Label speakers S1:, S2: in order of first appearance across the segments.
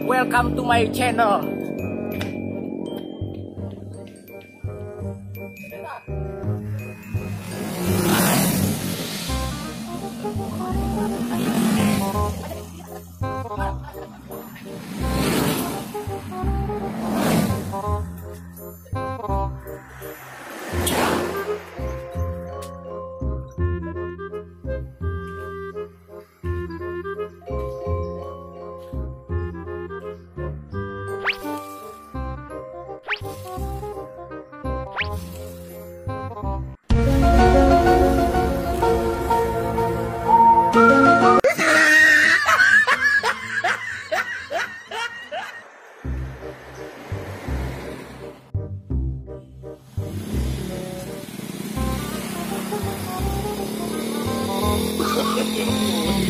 S1: Welcome to my channel.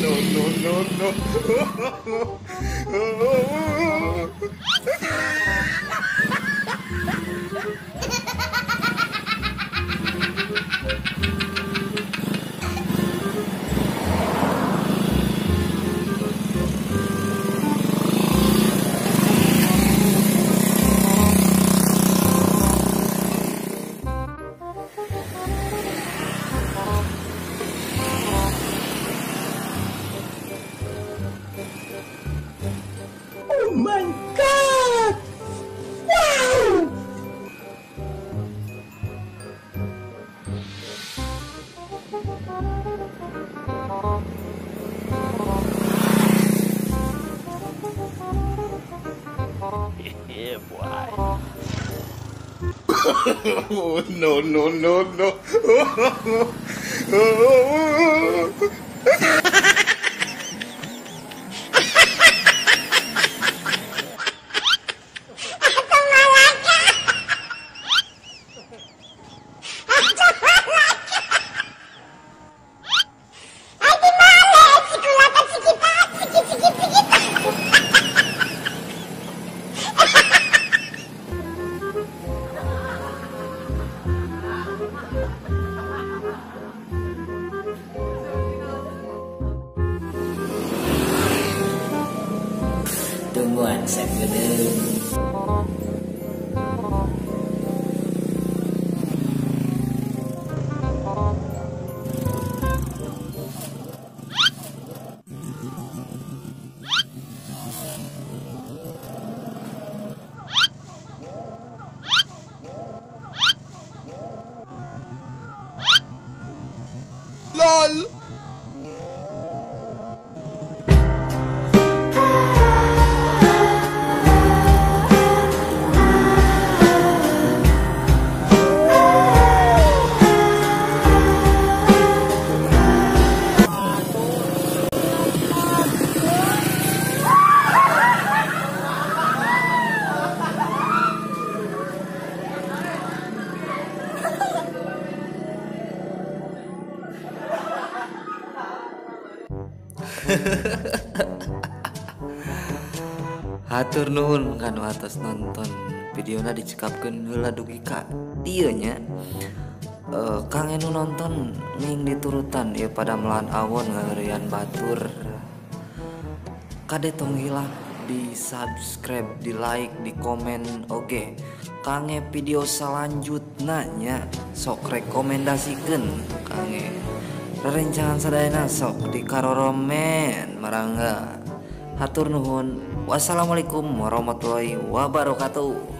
S2: No, no, no, no.
S1: Oh my God! Wow!
S2: Yeah, boy. No, no, no, no.
S1: Tungguan sakedeung.
S2: LOL.
S3: Hatur nuhun kanu atas nonton videona dicekapkeun heula dugi ka dieu nya. Kang anu nonton ning diturutan ieu pada melahan awon ngaheureuyan batur. Kade tong hilap di subscribe, di like, di komen oge. Kange video selanjutna nya sok rekomendasikeun kange. Rerencangan sadayana sok di karoromen marangga. Hatur nuhun. Wassalamualaikum warahmatullahi wabarakatuh.